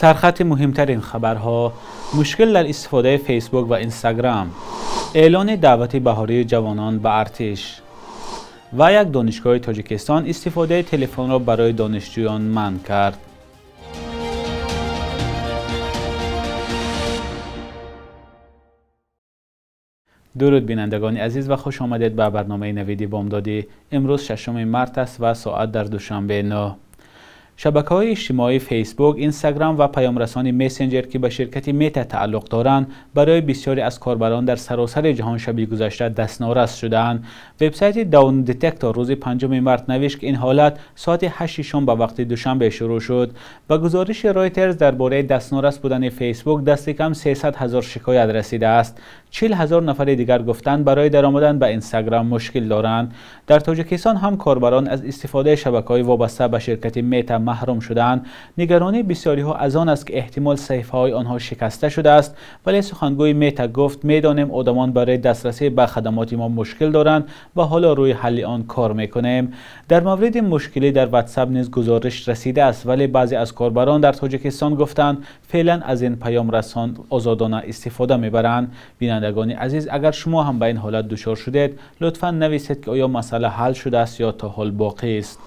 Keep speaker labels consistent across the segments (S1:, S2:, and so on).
S1: Сархати муҳимтарин хабарҳо: мушкил дар истифодаи Фейсбук ва Инстаграм, эълони даъвати баҳории ҷавонон ба артиш ва як донишгоҳи Тоҷикистон истифодаи телефонро барои донишҷӯён манъ кард. Дуруд бинандагони азиз ва хуш омадед ба барномаи Навиди Бомдодӣ. Имрӯз 6 март аст ва соат дар Душанбе 9. Шабакаҳои иҷтимоии Фейсбук, Инстаграм ва паёмрасони Мессенҷер, ки ба ширкати Мета тааллуқ доранд, барои бисёре аз корбарон дар саросари ҷаҳон шаби гузашта дастнорас шудаанд. Вебсайти Down Detector рӯзи 5 март навишт, ки ин ҳолат соати 8 шом ба вақти Душанбе шурӯъ шуд. Ба гузориши Ройтерз дар бораи дастнорас будани Фейсбук дасти кам 300 ҳазор шикоят расидааст. 40 ҳазор нафари дигар гуфтанд барои даромадан ба Инстаграм мушкил доранд. Дар Тоҷикистон ҳам корбарон аз истифодаи шабакаҳои вобаста ба ширкати Мета маҳрум шудаанд. Нигаронии бисёриҳо аз он аст, ки эҳтимол саҳифаҳои онҳо шикаста шудааст, вале сухангӯи Мета гуфт медонем одамон барои дастрасӣ ба хадамоти мо мушкил доранд ва ҳоло рӯи ҳалли он кор мекунем. Дар мавриди мушкилӣ дар WhatsApp низ гузориш расидааст, вале баъзе аз корбарон дар Тоҷикистон гуфтанд феълан аз ин паёмрасон озодона истифода мебаранд. Бинандагони азиз, агар шумо ҳам ба ин ҳолат дучор шудед, лутфан нависед, ки оё масъала ҳал шудааст ё то ҳол боқӣ аст.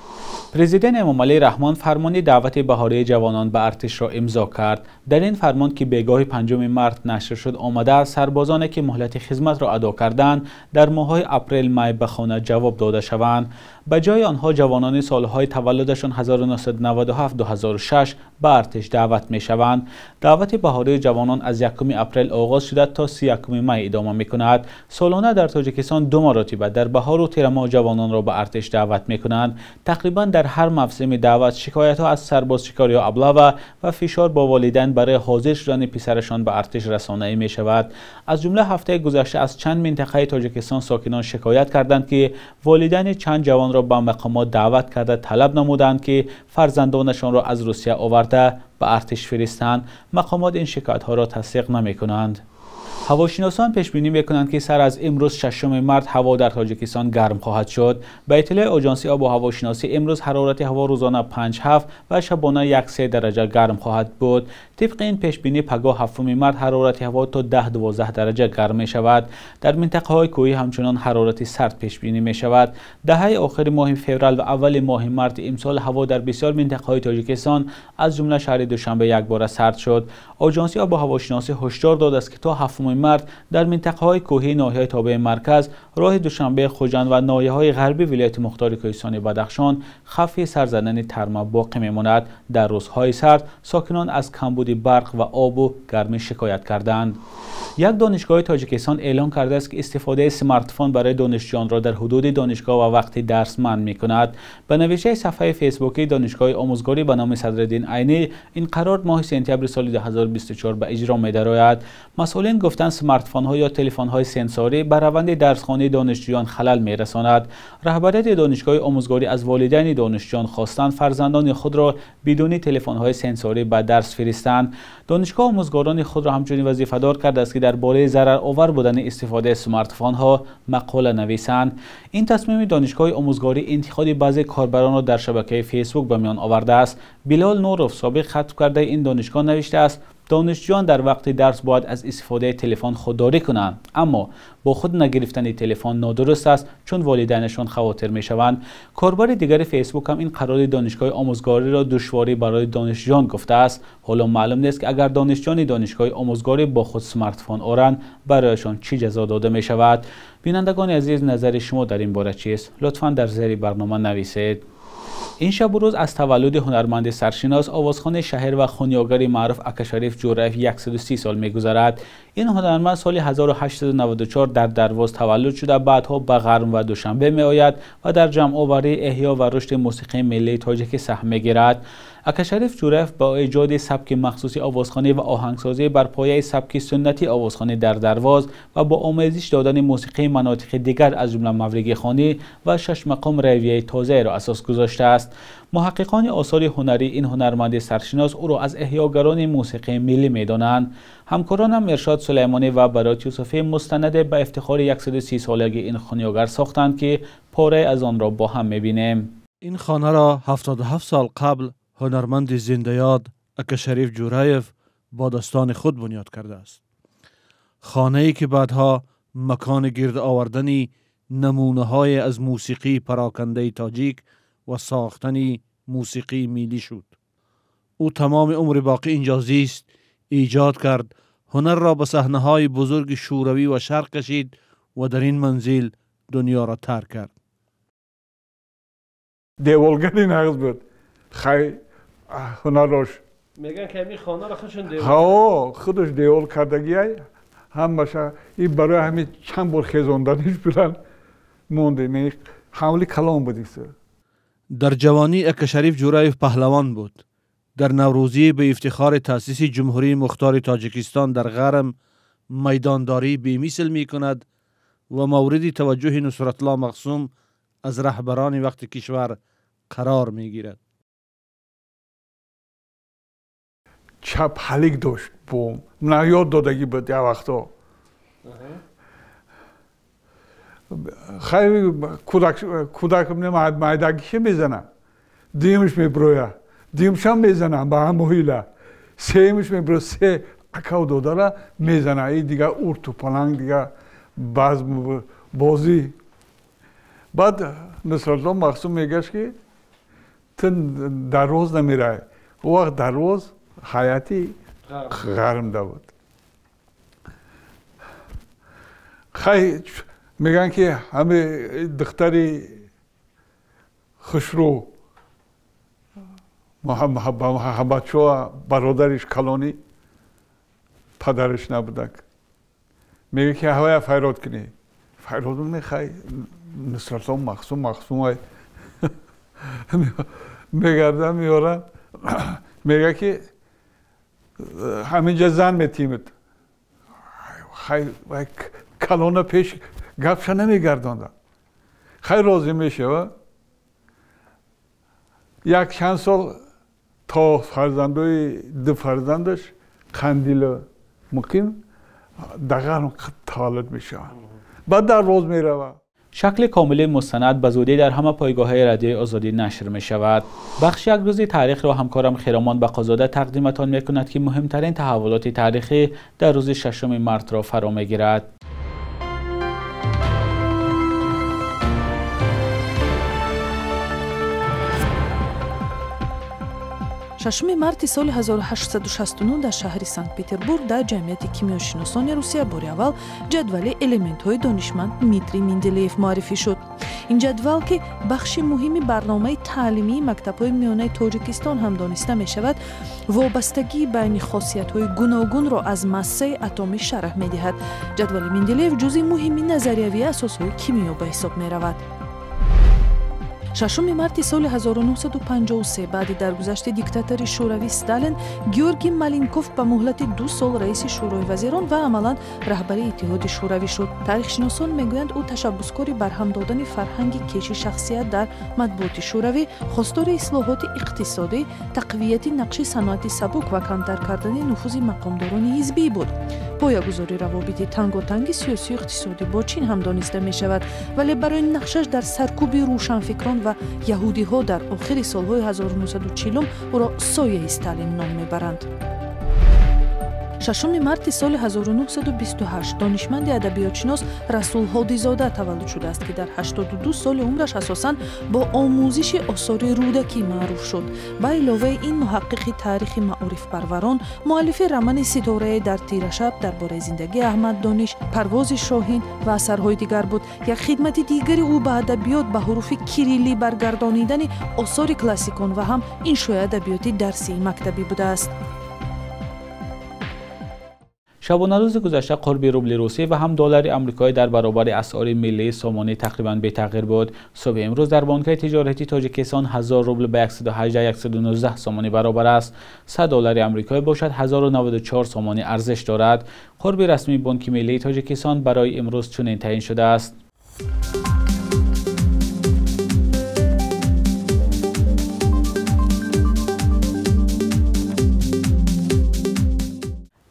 S1: Президент Эмомалӣ Раҳмон фармони даъвати баҳории ҷавонон ба артишро имзо кард. Дар ин фармон, ки бегоҳи 5 март нашр шуд, омадааст сарбозоне, ки муҳлати хизматро адо карданд, дар моҳҳои апрел-май ба хона ҷавоб дода шаванд. Ба ҷои онҳо ҷавонони солҳои таваллудашон 1997-2006 ба артиш даъват мешаванд. Даъвати баҳории ҷавонон аз 1 апрел оғоз шуда то 31 май идома мекунад. Солона дар Тоҷикистон ду маротиба дар баҳору тирамоҳ ҷавононро ба артиш даъват мекунанд. Тақрибан дар ҳар мавсими даъват шикоятҳо аз сарбозшикор ё аблава ва фишор бо волидайн барои ҳозир шудани писарашон ба артиш расонаӣ мешавад. Аз ҷумла ҳафтаи гузашта аз чанд минтақаи Тоҷикистон сокинон шикоят карданд, ки волидайни чанд ҷавонро ба мақомот даъват карда талаб намуданд, ки фарзандонашонро аз Русия оварда ба артиш фиристанд. Мақомот ин шикоятҳоро тасдиқ намекунанд. Ҳавошиносон пешбинӣ мекунанд, ки сар аз имрӯз 6 март ҳаво дар Тоҷикистон гарм хоҳад шуд. Ба иттилои Оҷонсии обу ҳавошиносӣ имрӯз ҳарорати ҳаво рӯзона 5-7 ва шабона 1-3 дараҷа гарм хоҳад буд. Тибқи ин пешбинӣ пагоҳ 7 март ҳарорати ҳаво то 10-12 дараҷа гарм мешавад. Дар минтақаҳои кӯҳӣ ҳамчунон ҳарорати сард пешбинӣ мешавад. Даҳаи охири моҳи феврал ва аввали моҳи марти имсол ҳаво дар бисёр минтақаҳои Тоҷикистон аз ҷумла шаҳри Душанбе якбора сард шуд. Оҷонсии обу ҳавошиносӣ ҳушдор додааст, ки то 7 март дар минтақаҳои кӯҳии ноҳияи тобеи марказ, роҳи Душанбе, Хуҷанд ва ноҳияҳои ғарбии вилояти мухтори кӯҳистони Бадахшон хавфи сар задани тарма боқӣ мемонад. Дар рӯзҳои сард сокинон аз камбуди барқ ва обу гармӣ шикоят карданд. Як донишгоҳи Тоҷикистон эълон кардааст, ки истифодаи смартфон барои донишҷӯёнро дар ҳудуди донишгоҳ ва вақти дарс манъ мекунад. Ба навиштаи сафҳаи фейсбукии донишгоҳи омӯзгорӣ ба номи Садриддин Айнӣ, ин қарор моҳи сентябри соли 2024 ба иҷро медарояд. Масъулин гуфтанд смартфонҳо ё телефонҳои сенсорӣ ба раванди дарсхонии донишҷӯён халал мерасонад. Раҳбарияти донишгоҳи омӯзгорӣ аз волидайни донишҷӯён хостанд фарзандони худро бидуни телефонҳои сенсорӣ ба дарс фиристанд. Донишгоҳ омӯзгорони худро ҳамчунин вазифадор кардааст, ки дар бораи зараровар будани истифодаи смартфонҳо мақола нависанд. Ин тасмими донишгоҳи омӯзгорӣ интиқоди баъзе корбаронро дар шабакаи Фейсбук ба миён овардааст. Билол Нуров, собиқ хатмкардаи ин донишгоҳ, навиштааст донишҷӯён дар вақти дарс бояд аз истифодаи телефон худдорӣ кунанд, аммо бо худ нагирифтани телефон нодуруст аст, чун волидайнашон хавотир мешаванд. Корбари дигари Фейсбук ҳам ин қарори донишгоҳи омӯзгориро душворӣ барои донишҷӯён гуфтааст. Ҳоло маълум нест, ки агар донишҷӯёни донишгоҳи омӯзгорӣ бо худ смартфон оранд, барояшон чӣ ҷазо дода мешавад. Бинандагони азиз, назари шумо дар ин бора чист? Лутфан дар зери барнома нависед. Ин шабу рӯз аз таваллуди ҳунарманди саршинос, овозхони шаҳр ва хунёгари маъруф Акашариф Ҷӯраев 130 сол мегузарад. Ин ҳунарманд соли 1894 дар Дарвоз таваллуд шуда, баъдҳо ба Ғарм ва Душанбе меояд ва дар ҷамъоварии эҳё ва рушди мусиқии миллии тоҷикӣ саҳм мегирад. Акашариф Ҷӯраев бо эҷоди сабки махсуси овозхонӣ ва оҳангсозӣ бар пояи сабки суннатии овозхонӣ дар Дарвоз ва бо омезиш додани мусиқии манотиқи дигар аз ҷумла мавригихонӣ ва шашмақом равияи тозаеро асос гузоштааст. Муҳаққиқони осори ҳунарии ин ҳунарманди саршинос ӯро аз эҳёгарони мусиқии миллӣ медонанд. Ҳамкоронам Иршод Сулаймонӣ ва Барот Юсуфӣ мустанаде ба ифтихори 130 солагии ин хунёгар сохтанд, ки порае аз онро бо ҳам мебинем.
S2: Ин хонаро 77 сол қабл ҳунарманди зиндаёд ака Шариф Ҷӯраев бо дастони худ бунёд кардааст. Хонае ки баъдҳо макони гирд овардани намунаҳое аз мусиқии парокандаи тоҷик ва сохтани мусиқии миллӣ шуд. Ӯ тамоми умри боқӣ инҷо зист, эҷод кард, ҳунарро ба саҳнаҳои бузурги Шӯравӣ ва Шарқ кашид ва дар ин манзил дунёро тарк кард.
S3: Деволгари нағз буд. Хай ҳунарош.
S2: Мегӯянд ки ҳамин хонаро худшон девол.
S3: Ҳо, худаш девол кардагиай. Ҳамаша ин барои ҳамин чанд бор хезонданиш будан мондем. Ҳамли калон буд.
S2: Дар ҷавонӣ ака Шариф Ҷӯраев паҳлавон буд. Дар наврӯзӣ ба ифтихори таъсиси Ҷумҳурии Мухтори Тоҷикистон дар Ғарм майдондории бемисл мекунад ва мавриди таваҷҷӯҳи Нусратулло Мақсум аз раҳбарони вақти кишвар қарор мегирад.
S3: Чап ҳалик дошт бом. На ёд додагӣ буд як вақто. Хай кӯдак майдагише мезанам. Дуюмаш меброя. Дуюмшам мезанам ба ҳамон ҳила. Сеюмаш меброя, се акав додара мезана. И дига урту паланг, дига базм бозӣ. Баъд Нусратулло Мақсум мегашт ки ту дарвоз намеравӣ. Он вақт дарвоз ҳаяти ғармда буд. Хай мегӯянд ки ҳаме духтари хушрӯ Муҳаббатшоҳ бародариш калонӣ падараш набудак. Мегӯяд ки ҳавая файрод кунӣ. Файрод мехай Нусратулло Мақсум Мақсумай мегардам меорам. Мегӯяд ки ҳаминҷа зан метимед. Хай калона пеш гапша намегардонда. Хай розӣ мешава. Як чанд сол то фарзандои ду фарзандаш Қандилу Муқим дар Ғарм таваллуд мешаванд. Баъд дарвоз меравад.
S1: Шакли комили мустанад ба зудӣ дар ҳама пойгоҳҳои Радиои Озодӣ нашр мешавад. Бахши як рӯзи таърихро ҳамкорам Хиромон Бақозода тақдиматон мекунад, ки муҳимтарин таҳаввулоти таърихӣ дар рӯзи 6 мартро фаро мегирад.
S4: 6 марти соли 1869 дар шаҳри Санкт-Петербург дар ҷамъияти кимиёшиносони Русия бори аввал ҷадвали элементҳои донишманд Дмитрий Менделеев муаррифӣ шуд. Ин ҷадвал, ки бахши муҳими барномаи таълимии мактабҳои миёнаи Тоҷикистон ҳам дониста мешавад, вобастагии байни хосиятҳои гуногунро аз массаи атомӣ шарҳ медиҳад. Ҷадвали Менделеев ҷузъи муҳими назариявии асосҳои кимиё ба ҳисоб меравад. 6 марти соли 1953 баъди даргузашти диктатори Шӯравӣ Сталин, Георгий Маленков ба муҳлати 2 сол раиси Шӯрои вазирон ва амалан раҳбари Иттиҳоди Шӯравӣ шуд. Таърихшиносон мегӯянд, ӯ ташаббускори барҳам додани фарҳанги кеши шахсият дар матбуоти Шӯравӣ, хостори ислоҳоти иқтисодӣ, тақвияти нақши саноати сабук ва камтар кардани нуфузи мақомдорони ҳизбӣ буд. Поягузори равобити танготанги сиёсию иқтисодӣ бо Чин ҳам дониста мешавад, вале барои нақшаш дар саркӯби рӯшанфикрон ва яҳудиҳо дар охири солҳои 1940 ӯро сояи Сталин ном мебаранд. 6 марти соли 1928 донишманди адабиётшинос Расул Ҳодизода таваллуд шудааст, ки дар 82 соли умраш асосан бо омӯзиши осори Рӯдакӣ маъруф шуд. Ба иловаи ин, муҳаққиқи таърихи маорифпарварон, муаллифи романи «Ситорае дар тирашаб» дар бораи зиндагии Аҳмад Дониш, «Парвози шоҳин» ва асарҳои дигар буд. Як хидмати дигари ӯ ба адабиёт ба ҳуруфи кириллӣ баргардонидани осори классикон ва ҳам иншои адабиёти дарсии мактабӣ будааст.
S1: Шабонарӯзи гузашта қурби рубли русӣ ва ҳам доллари амрикоӣ дар баробари асъори миллии сомонӣ тақрибан бетағйир буд. Субҳи имрӯз дар бонкҳои тиҷоратии Тоҷикистон 1000 рубл ба 118-119 сомонӣ баробар аст. 100 доллари амрикоӣ бошад 1094 сомонӣ арзиш дорад. Қурби расмии Бонки миллии Тоҷикистон барои имрӯз чунин таъин шудааст.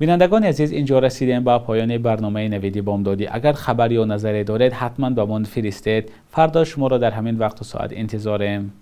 S1: Бинандагони азиз, инҷо расидем ба поёни барномаи Навиди Бомдодӣ. Агар хабар ё назаре доред, ҳатман ба мо фиристед. Фардо шуморо дар ҳамин вақту соат интизорем.